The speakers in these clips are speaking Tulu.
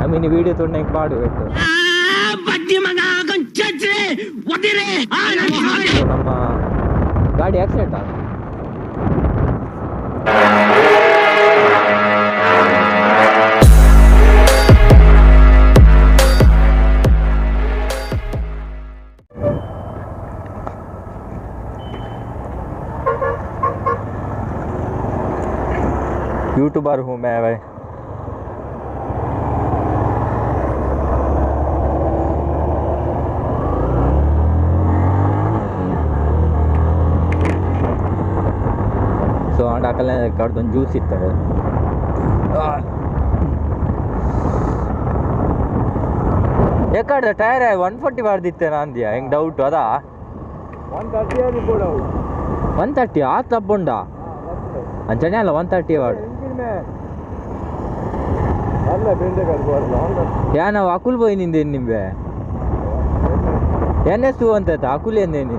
ನಮ್ಮಿನಿ ವೀಡಿಯೋ ತೊಂಡೆ ಪಾಡು ಬೆಟ್ಟು. ನಮ್ಮ ಗಾಡಿ ಆಕ್ಸಿಡೆಂಟ್ ಆಗ यूट्यूबर हूँ मैं भाई। ಸೊ ಅಂಡ್ ಕಡ್ದೊಂದು ಜ್ಯೂಸ್ ಇತ್ತಾರೆ. ಎಕ್ಕಡ್ದ ಟೈರ್ 140 ಬಾರ್ದಿತ್ತೆ ಅಂದ್ಯಾ, ಹೆಂಗೆ ಡೌಟ್ ಅದಾ? 130 ಕೂಡ 130 ಆ ತಪ್ಪುಂಡ ಅಂಚನೆ ಅಲ್ಲ 130 ವಾರ್ಡ್. ಯಾ ನಾವು ಅಕುಲ್ ಪೋಯಿ ನಿಂದೆ ನಿಂಬೆ ಎನ್ ಎಸ್ ಟೂ ಅಂತ ಅಕುಲ್ ಎಂದೇನಿ.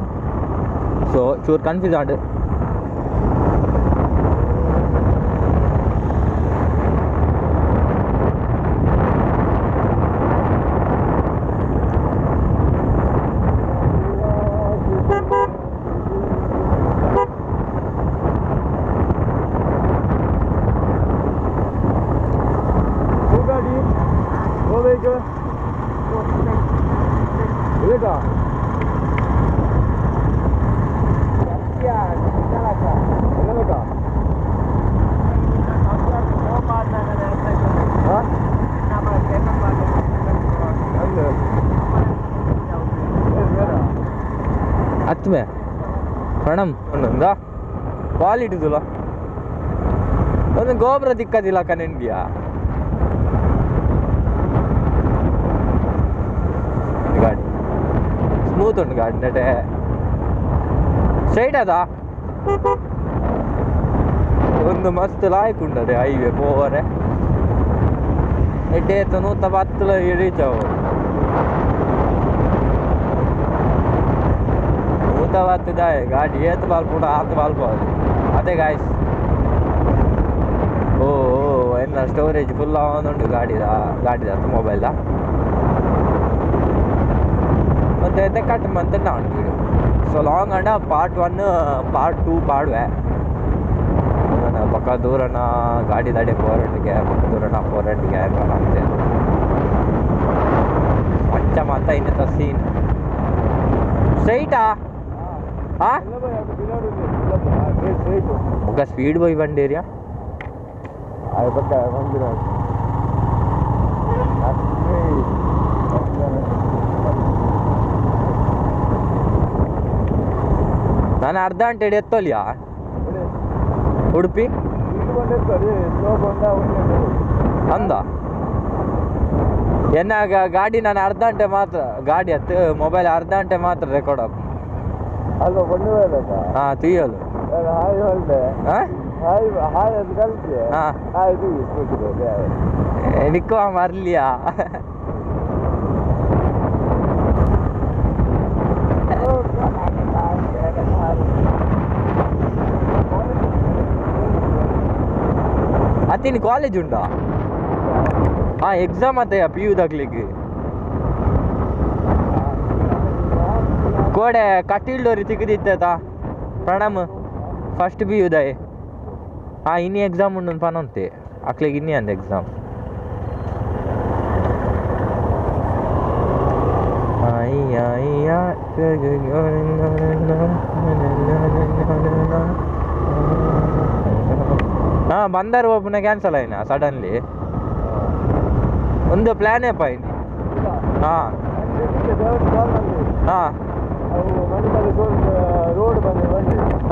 ಸೊ ಚೂರು ಕನ್ಫ್ಯೂಸ್ ಆಂಡ್. ಅತ್ಮೆ ಪ್ರಣಮ್ ಒಂದೊಂದ ಕ್ವಾಲಿಟಿದುಲ ಒಂದು ಗೋಪುರ ದಿಕ್ಕದಿಲ್ಲ ಕನೆಂಡಿಯಾ ಗಾಡಿ ಸ್ಮೂತ್ ಉಂಟು ಗಾಡಿ ನೆಟೆ ಸ್ಟ್ರೈಟ್ ಅದ ಒಂದು ಮಸ್ತ್ ಲಾಯ್ಕ್ ಉಂಟದೆ ಹೈವೇ ಪೋವರೆ ಎಡ್ಡೆ ನೂತ ಬತ್ತಲ ರೀಚ್ ಅವು ನೂತ ಬತ್ತಿದಾಯ ಗಾಡಿ ಏತ್ ಬಾಲ್ಪುಂಡು ಆತ್ ಬಾಲ್ಬೋದು ಅದೇ ಗಾಯ್ಸ್. ಓ ಎನ್ನ ಸ್ಟೋರೇಜ್ ಫುಲ್ ಆವೊಂದುಂಟು ಗಾಡಿದ ಗಾಡಿದ ಮೊಬೈಲ್ದ ಮತ್ತೆ ಎತ್ತೆ ಕಟ್ ಮಂತ್ ನಾನು ವೀಡಿಯೋ. ಸೊ ಲಾಂಗ್ ಅಂಡ ಪಾರ್ಟ್ 1 ಪಾರ್ಟ್ 2 ಪಾಡುವೆ. ಪಕ್ಕ ದೂರನ ಗಾಡಿ ದಾಡಿ ಪೋರಂಟಿಗೆ ಪಕ್ಕ ದೂರನ ಪೋರಂಟಿಗೆ ಅಂತೆ ಅಂಚ ಮಾತ ಇನ್ನತ ಸೀನ್ ಸ್ಟ್ರೈಟಾ? ಹಾಂ ఒక ಸ್ಪೀಡ್ పోయి బండి ಏರಿಯಾ. ನಾನು ಅರ್ಧ ಗಂಟೆ ಎತ್ತೋಲಿಯಾ ಉಡುಪಿ ಅಂದ ಎನ್ನ ಗಾಡಿ ನಾನು ಅರ್ಧ ಗಂಟೆ ಮಾತ್ರ ಗಾಡಿ ಹತ್ತು ಮೊಬೈಲ್ ಅರ್ಧ ಗಂಟೆ ಮಾತ್ರ ರೆಕಾರ್ಡ್ ಆಗ ಹಾಂ ತೀಯಲು ನಿಕ್ಕೋ ಮರ್ಲಿಯಾ. ಅತ್ತಿನ ಕಾಲೇಜ್ ಉಂಟಾ? ಹಾಂ ಎಕ್ಸಾಮ್ ಅತ್ತಯ್ಯ ಪಿ ಯು ದಾಗ್ಲಿಕ್ಕೆ ಕೋಡೆ ಕಟೀಲ್ಡೋರಿ ತಿಕ್ಕದಿತ್ತ ಪ್ರಣಮ್ ಫಸ್ಟ್ ಪಿ ಯು ದಾಯೆ. ಹಾಂ ಇನ್ನಿ ಎಕ್ಸಾಮ್ ಉಂಡು ಪನೊಂತೆ ಅಕ್ಲಿಗೆ ಇನ್ನಿ ಅಂದ ಎಕ್ಸಾಮ್. ಹಾಂ ಬಂದರು ಒಬ್ಬನ ಕ್ಯಾನ್ಸಲ್ ಆಯ್ನ ಸಡನ್ಲಿ ಒಂದು ಪ್ಲ್ಯಾನೇ ಪಾ ಇನ್ನು. ಹಾಂ ಹಾಂ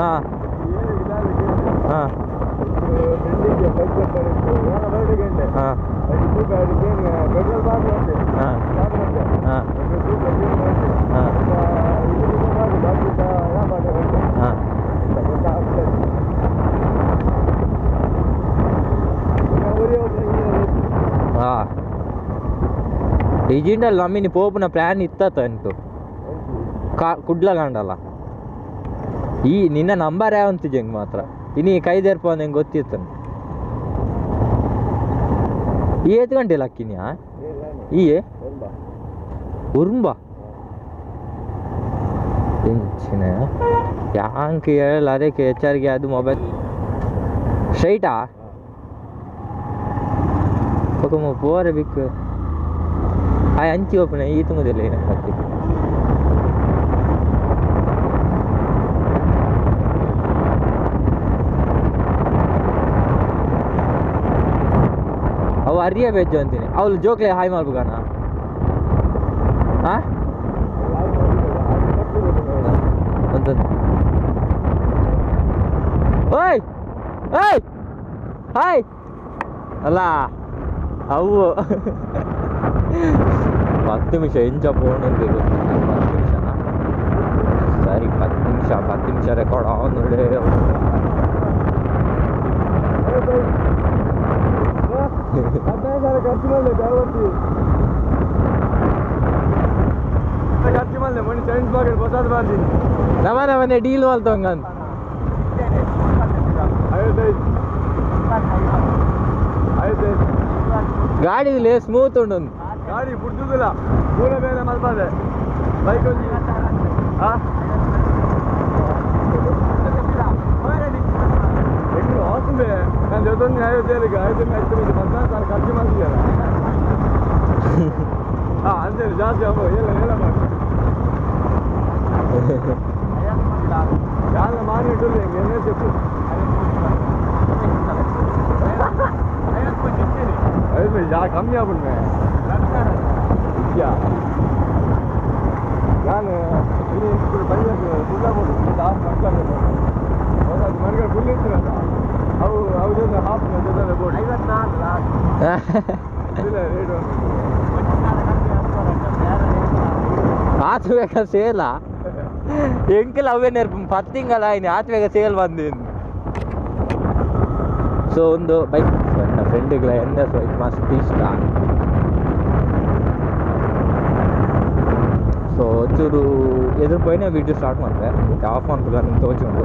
ಹಾಂ ಹಾಂ ಹಾಂ ಹಾಂ ಹಾಂ ಹಾಂ ಹಾಂ ಇಜಿಂಡಲ್ ನಮ್ಮಿನಿ ಪೋಪುನ ಪ್ಲ್ಯಾನ್ ಇತ್ತ ಅಂಟು ಕಾ ಕುಡ್ಲ ಕಾಂಡಲ್ಲ ಈ ನಿನ್ನ ನಂಬರ್ ಯಾವಂತಿದ್ದೆ ಹೆಂಗೆ ಮಾತ್ರ ಇನಿ ಕೈದೇರ್ಪ ಹೆಂಗೆ ಗೊತ್ತಿತ್ತು. ಏತ್ ಗಂಟೆ ಲಕ್ಕಿನ್ಯಾ ಈ ಉರ್ಂಬ ಎಂಚಿನ ಯಾಂಕ್ ಹೇಳಲ್ಲ ಅದಕ್ಕೆ ಎಚ್ಚರಿಗೆ ಅದು ಮೊಬೈಲ್ ಸ್ಟ್ರೈಟಾ ಪಕ್ಕ ಪೋರೆ ಬಿಕ್ ಆ ಅಂಚಿ ಓಪನ್ ಈ ತುಂಗುದಿಲ್ಲ ಏನಕ್ಕೆ ಅವು ಅರಿಯ ಬೆಜ್ಜು ಅಂತೀನಿ ಅವಳು ಜೋಕ್ಲೆ ಹಾಯ್ ಮಾಡ್ಬೇಕಣ್ಣ. ಹಾಂ ಅಂತ ಓಯ್ ಓಯ್ ಹಾಯ್ ಅಲ್ಲ ಅವು 10 ನಿಮಿಷ ಎಂಜ ಫೋನ್ ಬೇಕು 10 ನಿಮಿಷನಾ ಸರಿ 10 ನಿಮಿಷ 10 ನಿಮಿಷ ರೆಕಾರ್ಡ್ ಆನ್ ನೋಡಿ. ನವ ನವನೆ ಡೀಲ್ ಮಾಡ್ತಂಗ ಗಾಡಿ ಸ್ಮೂತ್ ಉಂಟು ಗಾಡಿ ಬಿಡ್ತಿದ್ದಿಲ್ಲ ಮೂಲ ಮೇಲೆ ಮಲ್ಪಾದೆ ಬೈಕ್ వస్తుంది ನಾನು చెబుతుంది 50 50 50 సార్ ఖర్చు ಮಾಡ್ತಿದ್ದೀರ అంతే ಜಾಸ್ತಿ ಅಮ್ಮ ಏನ ಏನ ಮಾಡಿ చాలా మానేటు ఎన్నే చెప్పు 50 కಮ್ಮಿ ಆಗ್ಬಿಡ್ಮೆ ನಾನು ಫುಲ್ ಮನೆಗಳು ಫುಲ್ ಇರ್ತೀರಲ್ಲ ಅವು ಅವು ಹಾಫ್ ಬೋರ್ಡ್ ಇಲ್ಲ ರೇಟ್ ಆತು ಬೇಗ ಸೇಲ ಎಂಕಲ್ ಅವೇ ನೆರ್ಪು ಪತ್ತಿಂಗಲ ಆಯ್ನಿ ಆತು ಬೇಗ ಸೇಲ್ ಬಂದಿದ್ದು. ಸೊ ಒಂದು ಬೈಕ್ ನನ್ನ ಫ್ರೆಂಡ್ಗಳ ಎನ್ ಎಸ್ ಬೈಕ್ ಮಸ್ತ್ ಇಷ್ಟ. ಸೊ ಒಂಚೂರು ಎದುರು ಪೋಯಿನ ವೀಡಿಯೋ ಸ್ಟಾರ್ಟ್ ಮಾಡಿದೆ ಆಫ್ ಮಾಡ್ಬೇಕು ತೋಚುಂಡು.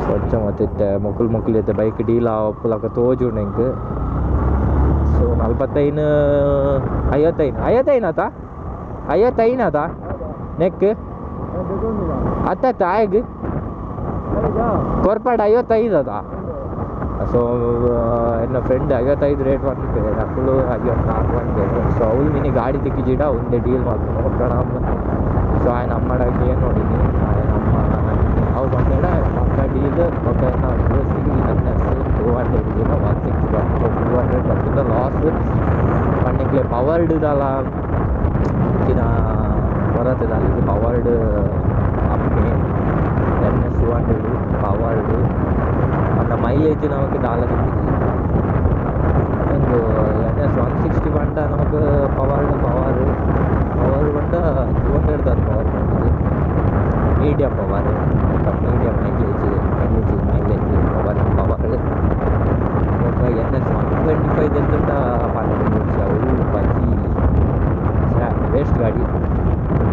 ಸ್ವಚ್ಛ ಮತ್ತೆ ಮೊಕ್ಕಲು ಮೊಕ್ಕಲು ಇತ್ತೆ ಬೈಕ್ ಡೀಲ್ ಆಪುಲಕ ತೋಜುಂಡು ಎಂಕ್. ಸೊ 45 55 55 ಆತ 55 ಆತ ನೆಕ್ ಅತ್ತ ಆಯಗ್ ಕೊರ್ಪಾಡ 55 ಅದ. ಸೊ ಎನ್ನ ಫ್ರೆಂಡ್ 55 ರೇಟ್ ಬಂದಿದ್ದೆ ಅಕ್ಕಳು 54 ಬಂದಿದ್ದೆ. ಸೊ ಅವಳು ಮಿನಿ ಗಾಡಿ ತಿಕ್ಕಿಜಿಡ ಒಂದೇ ಡೀಲ್ ಮಾಡ್ಕೊಂಡು ಪ್ರಣಾಮ್. ಸೊ ఆయన ಅಮ್ಮಡಕ್ಕೆ ಏನು ನೋಡಿನಿ ఆయన ಅಮ್ಮ ಅವು ಬಂದೇಡ ಪಕ್ಕ ಡೀಲ್ ಪಕ್ಕ ಎನ್ ಎಸ್ 200 ದಿನ 160 ಬಂತು 200 ಬರ್ತಿದ್ದ ಲಾಸ್ ಪಣ್ಣಿಕ್ಲೆ ಪವರ್ಡ್ದಲ್ಲ ದಿನ ಬರತ್ತದ ಅಲ್ಲಿಗೆ ಪವರ್ಡ್ ಅಪ್ಪೆ ಎನ್ ಎಸ್ 200 ಪವರ್ಡ್ ಅಂಡ ಮೈಲೇಜ್ ನಮಗೆ ದಾಲ ಸಿಕ್ಕಿದೆ. ಒಂದು ಎನ್ ಎಸ್ 160 ಬಂಡ ನಮಗೆ ಪವರ್ಡ್ ಪವರ್ ಪವರ್ ಬಂಡ 200 ದಾದ ಪವರ್ ಬಂದಿದೆ medium power medium mileage mileage mileage power power ఒక ಎನ್ ಎಸ್ 125 ಎಂತ ಅವು ಬಜ್ಜಿ ವೇಸ್ಟ್ ಗಾಡಿ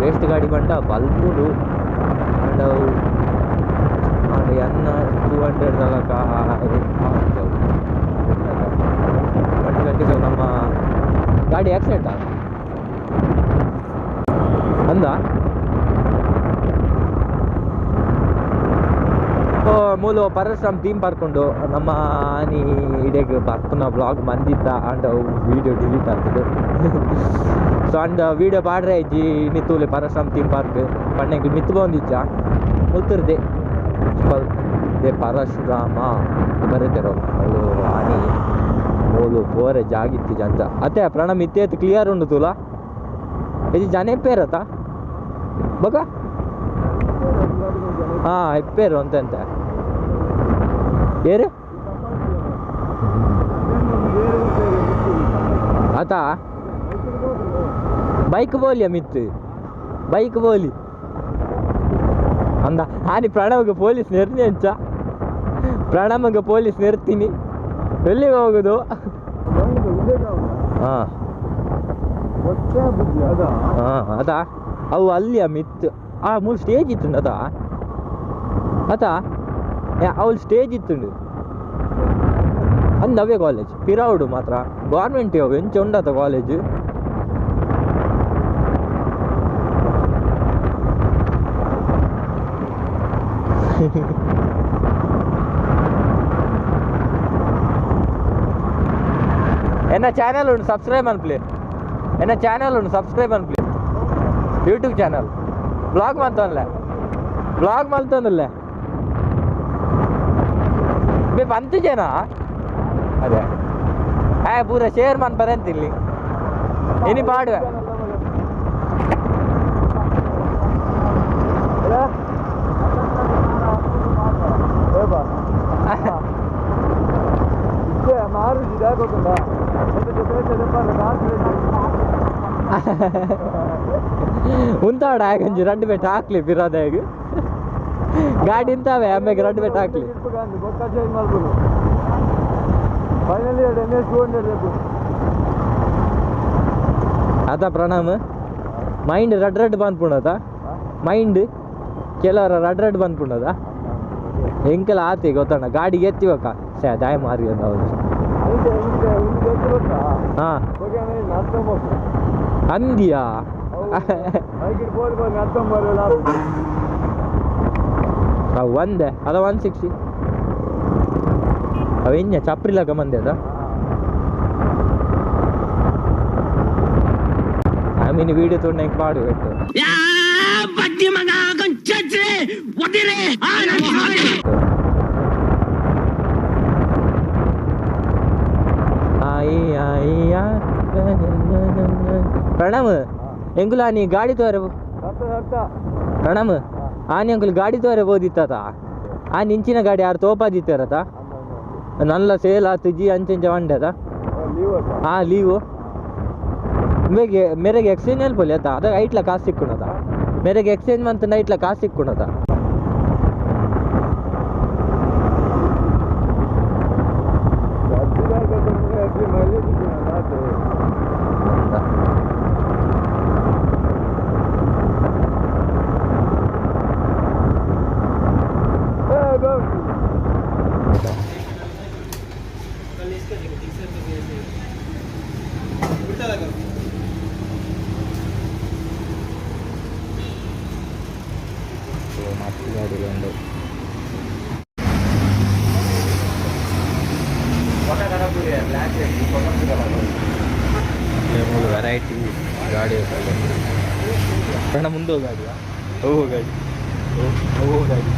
ವೇಸ್ಟ್ ಗಾಡಿ ಬಂಡ ಬಲ್ಪುಡು ಅಂಡ್ ಅವು ಅಂಡ್ ಎನ್ 200 ತಲಕ 125 ನಮ್ಮ ಗಾಡಿ ಆಕ್ಸಿಡೆಂಟ್ ಆದ ಅಂದ. ಮೂಲ ಪರಶುರಾಮ್ ಥೀಮ್ ಪಾರ್ಕ್ ಉಂಡು ನಮ್ಮ ಆನಿ ಇಡೀ ಬರ್ಪುನ ಬ್ಲಾಗ್ ಮಂದಿತ್ತ ಅಂಡ್ ವೀಡಿಯೋ ಡಿಲೀಟ್ ಆಗ್ತದೆ. ಸೊ ಅಂಡ್ ವೀಡಿಯೋ ಪಾಡ್ರೆ ಇಜ್ಜಿ ನಿತ್ತೂಲೆ ಪರಶುರಾಮ್ ಥೀಮ್ ಪಾರ್ಕ್ ಪಣ್ಣೆಗೆ ಮಿತ್ತು ಬಂದಿಚ್ಚ ಮುಲ್ತಿರ್ದೆ they Parashurama ಬರೀತಾರೋ ಅವಳು ಆನಿ ಮೂಲು ಪೋರೆ ಜಾಗಿತ್ತು ಜಂತ ಅತ್ತೆ ಪ್ರಣಮ್ ಇತ್ತೇತ್ ಕ್ಲಿಯರ್ ಉಂಡು ತೂಲ ಇದು ಜನ ಪೇರತ್ತ ಬಗ ಹಾಂ ಇಪ್ಪೇರು ಅಂತ ಅಂತ ಏರು ಆತ ಬೈಕ್ ಬೋಲಿಯ ಮಿತ್ತು ಬೈಕ್ ಬೋಲಿ ಅಂದ ಆನಿ ಪ್ರಣಮ್ಗೆ ಪೊಲೀಸ್ ನಿರ್ನಿ ಅಂಚ ಪ್ರಣಮ್ಗೆ ಪೊಲೀಸ್ ನಿರ್ತೀನಿ ಎಲ್ಲಿಗೆ ಹೋಗುದು. ಹಾಂ ಹಾಂ ಅದಾ ಅವು ಅಲ್ಲಿಯ ಮಿತ್ತು ಆ ಮೂಲ ಸ್ಟೇಜ್ ಇತ್ತು ಅದಾ ಅತ ಅವಳು ಸ್ಟೇಜ್ ಇತ್ತುಂಡು ಅಂದ್ ಅವೇ ಕಾಲೇಜ್ ಪಿರಾವುಡು ಮಾತ್ರ ಗೌರ್ಮೆಂಟ್ ಅವು ಎಂಚ ಉಂಡತ ಕಾಲೇಜ್. ಎನ್ನ ಚಾನಲ್ ಉಂಡು ಸಬ್ಸ್ಕ್ರೈಬ್ ಅನ್ಪ್ಲಿ, ಎನ್ನ ಚಾನಲ್ ಉಂಡು ಸಬ್ಸ್ಕ್ರೈಬ್ ಅನ್ಪ್ಲಿ, YouTube channel blog ಮಲ್ತೊನ್ಲೆ, blog ಮಲ್ತೊಂದುಲ್ಲೆ ಬೇ ಪಂತು ಜನ ಅದೇ ಆಯ್ ಪೂರ ಶೇರ್ ಮನ್ಪರೆ ಅಂತಿಲ್ಲಿ ಇನಿ ಪಾಡುವೆ. ಉಂತಾಡ ಆಗಂಜಿ ರಡ್ಡು ಬೆಟ್ಟ ಹಾಕ್ಲಿ ಬಿರೋದಾಗ ಗಾಡಿ ಇಂತಾವೆ ಆಮ್ಯಾಗ ರಡ್ಡು ಬೆಟ್ಟ ಹಾಕ್ಲಿ. ಆತ ಪ್ರಣಾಮ್ ಮೈಂಡ್ ರಡ್ ರಡ್ ಬಂದ್ಪುಣದ ಮೈಂಡ್ ಕೆಲವರ ರಡ್ ರಡ್ ಬಂದ್ಪುಣದ ಎಂಕಲ ಆತಿ ಗೊತ್ತಣ್ಣ ಗಾಡಿ ಎತ್ತಿವಕ್ಕ ಸೇ ದಾಯ ಮಾರಿ ಅಂತ ಹೌದು. ಹಾಂ ಅಂದಿಯಾ ಅವು ಒಂದೇ ಅದ 160 ಅವ ಇಂಜ ಚಪ್ರಿಲಕ ಮಂದೆ ಅದ. ಆಮೀನ್ ವಿಡಿಯೋ ತೊಗೊಂಡು ಹೆಂಗೆ ಪಾಡು ಬಿಟ್ಟು ಪ್ರಣಮ್ ಎಂಕುಲ ನೀ ಗಾಡಿ ತೋರೆ ಪ್ರಣಮ್ ಆನಿ ಅಂಕುಲ್ ಗಾಡಿ ತೋರೆ ಬೋದಿತ್ತ ಆ ನಿಂಚಿನ ಗಾಡಿ ಯಾರು ತೋಪಾದಿತ್ತಾರತ ನಲ್ಲ ಸೇಲ್ ಆತು ಜಿ ಅಂಚೆಂಚ ವಂಡೆದ. ಹಾಂ ಲೀವು ಮೇಗೆ ಮೇರೆಗೆ ಎಕ್ಸ್ಚೇಂಜ್ ಅಲ್ಪೊಲಿ ಆತ ಅದಾಗ ಐಟ್ಲ ಕಾಸು ಸಿಕ್ಕುಣದ ಮೇರೆಗೆ ಎಕ್ಸ್ಚೇಂಜ್ ಮಂತ್ ಐಟ್ಲ ಕಾಸು ಸಿಕ್ಕುಣದ. ವೆರೈಟಿ ಗಾಡಿ ಪ್ರಣ ಮುಂದೆ ಗಾಡಿಯಾ ಓ ಗಾಡಿ ಓ ಗಾಡಿ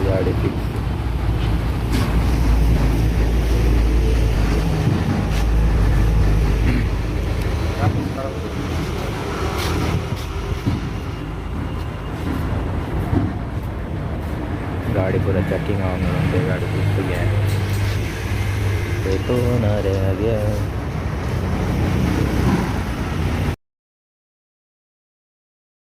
ಗಾಡಿ ಫಿಕ್ಸ್. ಗಾಡಿ ಪೂರ ಚೆಕಿಂಗ್ ಆನ್ ಗಾಡಿ ಫಿಕ್ಸ್ देखो ना रह गया।